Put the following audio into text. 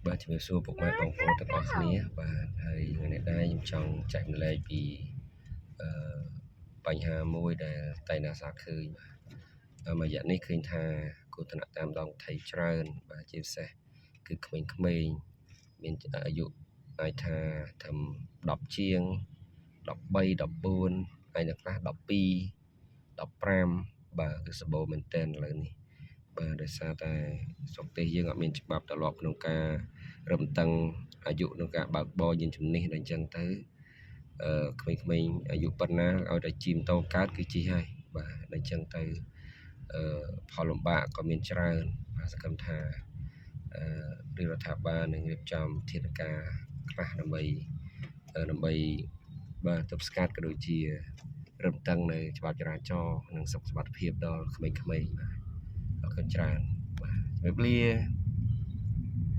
បាទជំរាបសួរពុកម៉ែបងប្អូនទាំងអស់គ្នាបាទហើយថ្ងៃនេះដែរខ្ញុំចង់ចែករំលែកពីអឺបញ្ហាមួយដែលតែណាសាឃើញបាទមួយរយៈនេះឃើញថាគ្រោះថ្នាក់តាមដងផ្លូវច្រើនបាទជាពិសេសគឺក្មេងៗមានអាយុអាចថាត្រឹម10ជាង13 14ហើយនៅខ្លះ12 15បាទគឺសម្បូរមែនទែនឥឡូវនេះបាទដោយសារតែស្រុកទេសយើងអត់មានច្បាប់ទម្លាប់ក្នុងការរឹតបន្តឹងអាយុក្នុងការបើកបរយានជំនិះដល់អញ្ចឹងទៅអឺក្មេងៗអាយុប៉ុណ្ណាឲ្យតែជិះម៉ូតូកើតគឺជិះហើយបាទដល់អញ្ចឹងទៅអឺផលលំបាកក៏មានច្រើនបាទសង្ឃឹមថាអឺរាជរដ្ឋាភិបាលនឹងរៀបចំវិធានការខ្លះដើម្បីដើម្បីបាទទប់ស្កាត់ក៏ដូចជារឹតបន្តឹងនៅច្បាប់ចរាចរណ៍និងសុខសុវត្ថិភាពដល់ក្មេងៗបាទអរគុណច្រើនបាទជម្រាបលា។